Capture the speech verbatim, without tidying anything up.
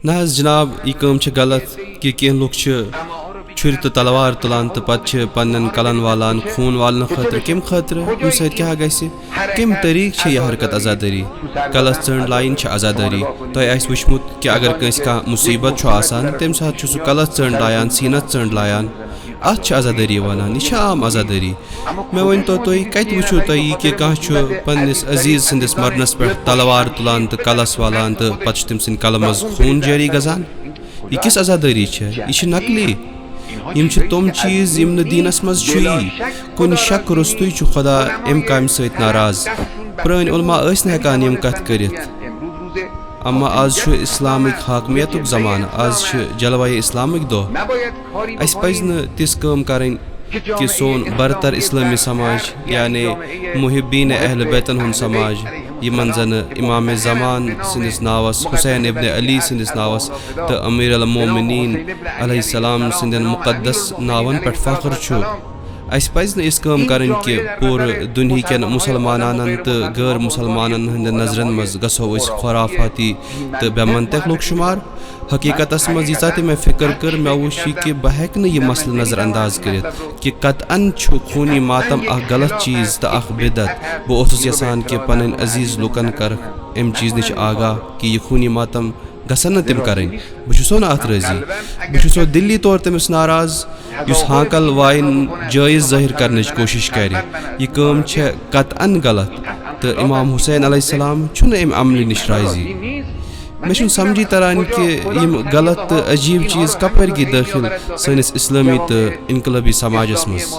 نہ حظ جناب، یہِ کٲم چھِ غلط کہِ کینٛہہ لُکھ چھِ چھُرِ تہٕ تلوار تُلان تہٕ پتہٕ چھِ پننٮ۪ن کلن والان خوٗن والنہٕ خٲطرٕ۔ کمہِ خٲطرٕ؟ اَمہِ سۭتۍ کیٛاہ گژھِ؟ کمہِ طریٖقہٕ چھِ یہِ حرکت عزادٲری؟ کلس ژٔنٛڈ لایِنۍ چھِ عزادٲری۔ تۄہہِ آسہِ وٕچھمُت کہِ اگر کٲنٛسہِ کانٛہہ مُصیٖبت چھُ آسان، تمہِ ساتہٕ چھُ سُہ کلس ژٔنٛڈ لایان، سیٖنس ژٔنٛڈ لایان۔ اتھ چھِ عزادٲری ونان، یہِ چھِ عام عزادٲری۔ مےٚ ؤنۍ تو تُہۍ، کتہِ وٕچھِو تۄہہِ یہِ کہِ کانٛہہ چھُ پننِس عزیز سٕنٛدِس مرنس پٮ۪ٹھ تلوار تُلان تہٕ کلس والان تہٕ پتہٕ چھُ تٔمۍ سٕنٛدِ کلہٕ منٛز خوٗن جٲری گژھان؟ یہِ کِژھ عزادٲری چھےٚ؟ یہِ چھِ نقلی۔ یِم چھِ تِم چیٖز یِم نہٕ دیٖنس منٛز چھُیی۔ کُنہِ شک روٚستُے چھُ خۄدا امہِ کامہِ سۭتۍ ناراض۔ پرٛٲنۍ علماء ٲسۍ نہٕ ہٮ۪کان یِم کتھٕ کٔرِتھ۔ اما از چھُ اسلامٕکۍ حاکمیتُک زمانہٕ، از چھِ جلوہ اسلامٕکۍ دۄہ۔ اسہِ پزِ نہٕ تِژھ کٲم کرٕنۍ کہِ سون برتر اسلٲمی سماج، یعنی محبین اہل بیتن ہُنٛد سماج، یِمن زن امام زمان سٕنٛدِس ناوس، حسین ابن علی سٕنٛدِس ناوس تہٕ امیر المومنین علیہ السلام سٕنٛدٮ۪ن مقدس ناون پٮ۪ٹھ فخر چھُ، اسہِ پزِ نہٕ یِژھ کٲم کرٕنۍ کہِ پوٗرٕ دُنہیٖکٮ۪ن مُسلمانانن تہٕ غٲر مُسلمانن ہٕنٛدٮ۪ن نظرن منٛز گژھو أسۍ خرافاتی تہٕ بے منطق لوٗکھ شُمار۔ حقیقتس منٛز ییٖژاہ تہِ مےٚ فکر کٔر، مےٚ وُچھ یہِ کہِ بہٕ ہٮ۪کہٕ نہٕ یہِ مسلہٕ نظر انداز کٔرِتھ کہِ قطعاً چھُ خوٗنی ماتم اکھ غلط چیٖز تہٕ اکھ بدعت۔ بہٕ اوسُس یژھان کہِ پنٕنۍ عزیز لوٗکن کرکھ امہِ چیٖز نِش آگاہ کہِ یہِ خوٗنی ماتم گژھن نہٕ تِم کرٕنۍ۔ بہٕ چھُسو نہٕ اتھ رٲضی۔ بہٕ چھُسو دِلی طور تٔمِس ناراض، یُس ہانکل واین جٲیز ظٲہِر کرنٕچ کوٗشِش کرِ۔ یہِ کٲم چھےٚ قطعاً غلط، تہٕ امام حسین علیہ السلام چھُنہٕ امہِ عملہِ نِش راضی۔ مےٚ چھُنہٕ سمجھی تران کہِ یِم غلط تہٕ عجیب چیٖز کپٲرۍ گٔے دٲخل سٲنِس اسلٲمی تہٕ انقلٲبی سماجس منٛز۔